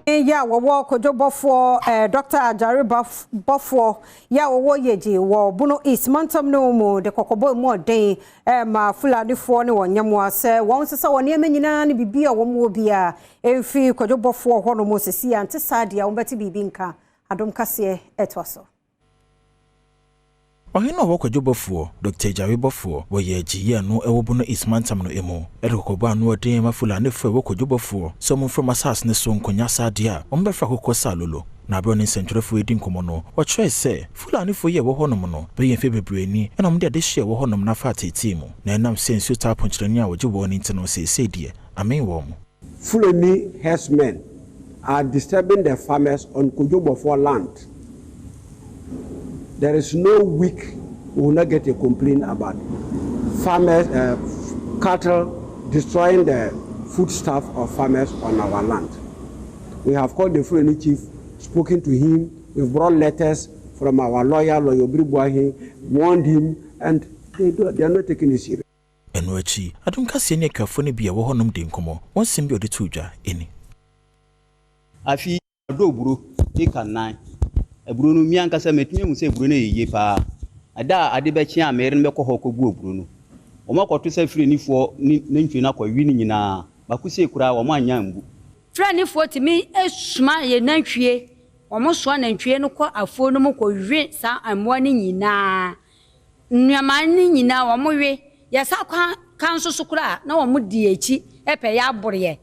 Yɛ a wɔwɔ Kojo Bɔfoɔ, Dɔkta Agyare Bɔfoɔ yɛ a wɔwɔ Yegye wɔ Bono East mantam no mu de kɔkɔbɔ emu ɔden ma Fulanifoɔ ne wɔn nyɛmmoa sɛ wɔn nsesa wɔn nneɛma nyinaa ne biribi a wɔn wɔ biara mfiri Kojo Bɔfoɔ hɔ nom sisi a nte saa deɛ wɔbɛte biribi nka. Adom Kaseɛ ɛtoa so. Ɔhene a ɔwɔ Kwadwo Bɔfoɔ, Dɔkta Agyare Bɔfoɔ, wɔ Yɛɛgye yi ano wɔ Bono East mantam no mu, de kɔkɔbɔ ano ɔden ma Fulanifoɔ a ɛwɔ Kwadwo Bɔfoɔ sɛ wɔmfiri wɔn asase no so nkɔnya saa adeɛ a wɔbɛfrɛ akokɔ sɛ alolo. Na berɛ a ɔne nsɛntwerɛfoɔ redi nkɔmmɔ no, ɔkyerɛe sɛ Fulanifoɔ yi a ɛwɔ hɔnom no bɛyɛ mfeɛ bebree ni na wɔde adehyeɛ a ɛwɔ hɔnom no afa ateetee mu, na ɛnam sɛ nsuo taa ponkyerɛni a wɔgye wɔn no nti no seesei deɛ amee wɔn. Fulani herdsmen are disturbing the farmers on Kojo Bofour land. There is no week we will not get a complaint about farmers, cattle destroying the foodstuff of farmers on our land. We have called the Fulani chief, spoken to him, we've brought letters from our lawyer, Lawyer Bribuahi, warned him, and they are not taking it serious. Ɛno akyi, Adom Kaseɛ ne akuafoɔ no bi a ɛwɔ hɔnom di nkɔmmɔ. Wɔn nsɛm bi a wɔde too dwa ni. Afi ɔdɔ oburo eka 4. Aburo no, mi ankasa mɛtumi ahu sɛ aburo no yɛ yie paa. Ɛda a ade bɛkye a mɛyere no bɛkɔ hɔ kɔbu aburo no, wɔn akɔto sɛ Fulanifoɔ ne nantwie no akɔwe no nyinaa. Baako sei koraa wɔn anya mbu. Fulanifoɔ tumi soma yɛ nantwie, wɔn soa nantwie no kɔ afuo no mu kɔwe saa mmoa no nyinaa. Nnuama no nyinaa wɔn we. Yɛsa kwan ka nso so koraa na wɔn di akyi pɛ yɛ aboro yɛ.